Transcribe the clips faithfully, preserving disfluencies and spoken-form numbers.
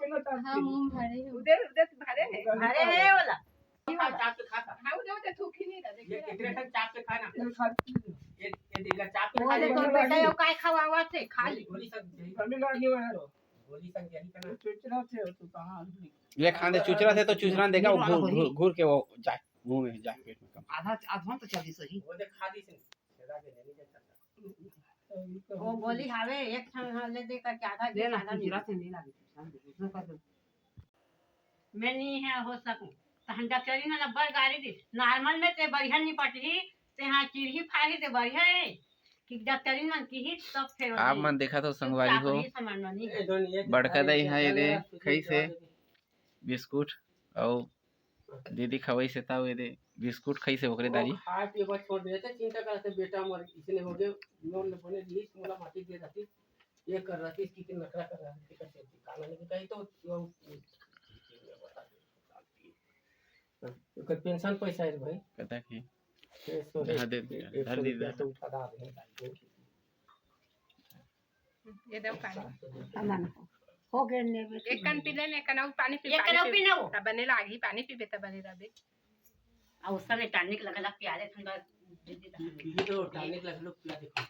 पहले चाप हाँ, के। मुंह भरे हो। उधर, उधर भरे है। भरे है वाला। खा, चाप के खा, खा। हाँ, उधर, उधर थूक ही नहीं रहा, देखिए ये ना। इतने ठन चाप के खा ना। ये खा। ये, ये देख, चाप के खा वो ले। देखो बेटा, ये काय खवावा थे, खा ले। गोली, गोली संग यही। अभी ना आगे वाला। गोली संग यही का ना। चुचरा थे तो कहाँ? ये खाने चुचरा थे तो चुचरा देगा, वो घूर, घूर, घूर के वो जाए, मुंह में जाए, पेट में कम। आधा, आधा तो चली सही। वो देख खा दी से। छेदा के नहीं देख सकता। वो गोली हावे, एक ठन हाँ ले दे करके आधा ले दे, ला, आधा नहीं। चुचरा से नहीं लागे, दूसरा कर दो। मैं नहीं है हो सकूं। तो हम डॉक्टरी में लब्बर गाड़ी दी। नॉर्मल में ते बढ़िया निपटही, ते हाँ चिरही फाड़ी ते बढ़िया है। कि डॉक्टरी मन की ही तब फेर आप होही। मन देखा तो संगवारी चुपचाप हो, ही समझ में नहीं है। बड़का दाई हा एदे खइसे बिस्कुट अउ दीदी खवइसे ताऊ एदे बिस्कुट खइसे ओकरे दारी। खाए पिए बर छोड़ देते, चिंता करते बेटा मोर इसने हो गए, मोर ले बने दी, मोला माटी दे रहती, ये कर रहती, इसकी नखरा कर रहती, कर चलती, काला नहीं कही तो वो ओकर पेंशन पैसा है भाई। कता के? एक सौ हाँ, दे दे, एक सौ धर दे, रुपया धर। तो उठा डाल दे। ये दो पानी। अमन हो। हो गए ने बे। एक कन पी ले, एक कन अउ पानी पी, एक पानी कन अउ पी। पी ना वो। तब बने लागी, पानी पीबे तब बने रहबे। आ उसका ने टॉनिक लगा लग पिया दे ठंडा। पी तो टॉनिक लग लो, पिया देखो।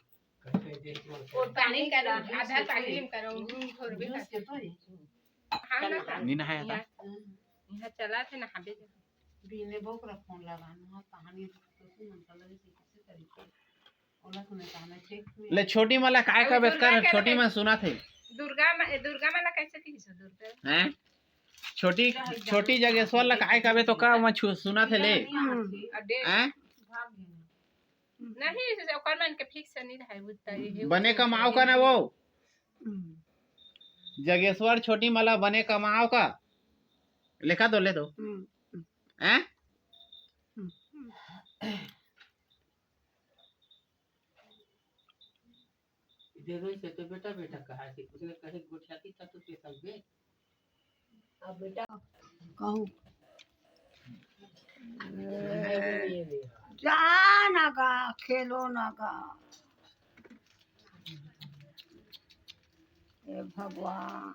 कहीं कहीं देख के वो टॉनिक करो, आधा पानी हम करो, घोर भी जूस कर। के तो ही। हाँ ना, हाँ। नीना है यहाँ, यहाँ चला थे ना, हाँ, बेजा। बीने बो कर फोन लगाना, हाँ, कहानी तो सुन, मन कर लगे कि किसी तरीके। ओला सुने कहाना, ठीक से। ले छोटी मला काय का अभी बेस कर, दुर्गा के छोटी लगे। मन सुना थे। दुर्गा मा-, दुर्गा माला कैसे की सो दुर्गा? हैं? छोटी, छोटी जगेश्वर ला काय कबे तो का मैं छु-, सुना थे ले। हम्म। हैं? नहीं, से ओकर मन के फिक्स नहीं रहे, बुझता ये। बने कमाओ का ना वो। हम्म। जगेश्वर छोटी मला बने कमाओ का। लिखा दो, ले दो। हम्म। हैं? हम्म। दे दो इसे तो बेटा, बेटा कहा कि कुछ ना कहे गोठियाती था तो पैसा बे। अब बेटा कहूँ, जा ना गा, खेलो ना गा। हे भगवान।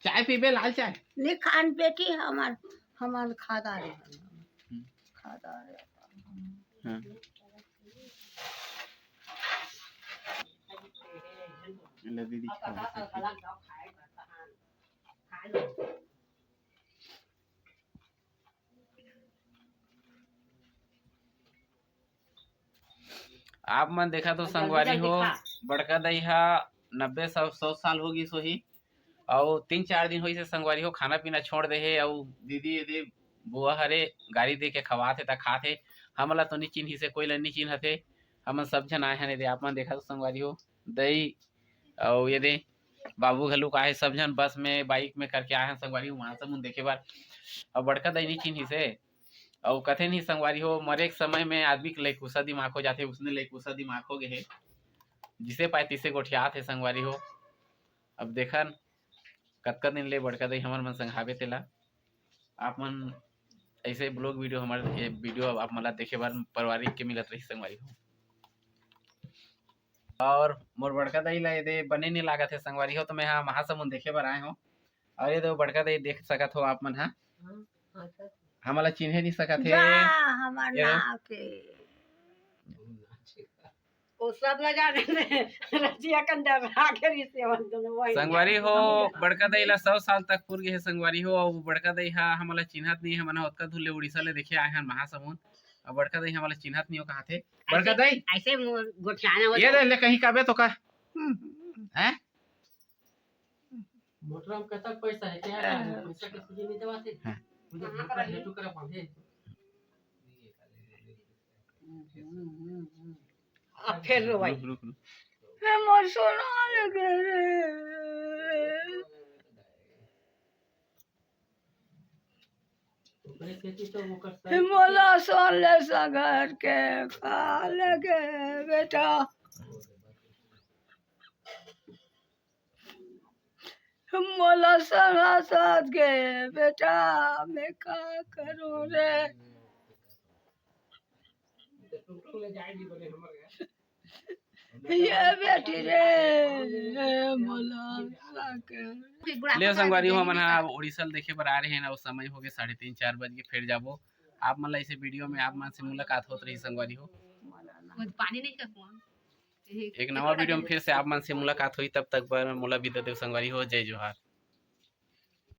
चाय पीबे, लाल चाय? नहीं खान बेटी, हमार, हमार खादा रे। हम्म। खादा रे। हाँ। ले दीदी, खा ले। आप मन देखा तो संगवारी हो, बड़का दाई हा नब्बे, सौ, सौ साल हो गिस होही, अउ तीन चार दिन होइस हे संगवारी हो, खाना पीना छोड़ दे हे, अउ दीदी ये दे बुआ हरे गारी दे के खवात हे त खात हे। हमला तो नी चिन्हिस हे, कोई ला नी चिन्हत हे। हमन सब झन आए हन, ये दे आप मन देखा तो संगवारी हो, दई अउ ये दे बाबू घलुक आहे, सब झन बस में, बाइक में करके आए हन संगवारी हो, महासमुंद देखे बर। अउ बड़का दई नी चिन्हिस हे, अउ कथे नहीं संगवारी हो, मरे के समय में आदमी के लइकुसा दिमाग हो जाथे, उसने लइकुसा दिमाग हो गे हे, जिसे पाए तिसे गोठियात हे संगवारी हो। अब देखन कतका दिन ले बड़का दई हमर मन संग हावे तेला। आप मन ऐसे ब्लॉग वीडियो, हमर ये वीडियो आप मन ला देखे बर पारिवारिक के मिलत रही संगवारी हो। और मोर बड़का दई ला ये दे बने नहीं लागत हे संगवारी हो, तो मैं हा महासमुंद देखे बर आए हो। और ये दे बड़का दई देख सकत हो आप मन हा, हाँ, हाँ, सर। हमला चिन्हे नहीं सकत हे। जा, हमर ये दे। नाव के। वो सब ला जाने दे। रजिया के अंदर आके भी सेवन दोनों वही संगवारी हो, बड़का दई ला सौ साल तक पुर गे हे संगवारी हो, अउ बड़का दई हा हमला चिन्हत नहीं हे, हमन हा ओतका दूर ले उड़ीसा ले देखे आए हन महासमुंद, अउ बड़का दई हमला चिन्हत नहीं हो कहाथे। बड़का ऐसे, दई? ऐसे मो-, गोठियाना हो ये तो ले, ले कहीं काबे तो का? हम्म। हैं? मोटरा में कतक पैसा हे क्या? हाँ। पैसा के सूजी नहीं देवाथे। हाँ। मुझे कहाँ मोटरा का है? हेतु करा बांधे। हम्म, हम्म, हम्म, हम्म। आ, फेर रो भाई। रुक, रुक, रुक। हे मोर सोना लगे रे। ओकरे सेती तो ओकर हे मोला सोन ले सगर के का लगे बेटा। मोला सना साथ गे बेटा, मैं का करूं रे? ये बेटी रे, मोला साथ गे। ले संगवारी हो, हमन हा उड़ीसा ल देखे बर आ रहे हैं ना, वो समय हो गए साढ़े तीन चार बज के, फिर जाबो। आप मन ला इसे वीडियो में आप मन से मुलाकात होत रही संगवारी हो। वो पानी नहीं का कुआं। एक नवा वीडियो में फिर से आप मन से मुलाकात होई, तब तक बर मोला विदा देव संगवारी हो, जय जोहार।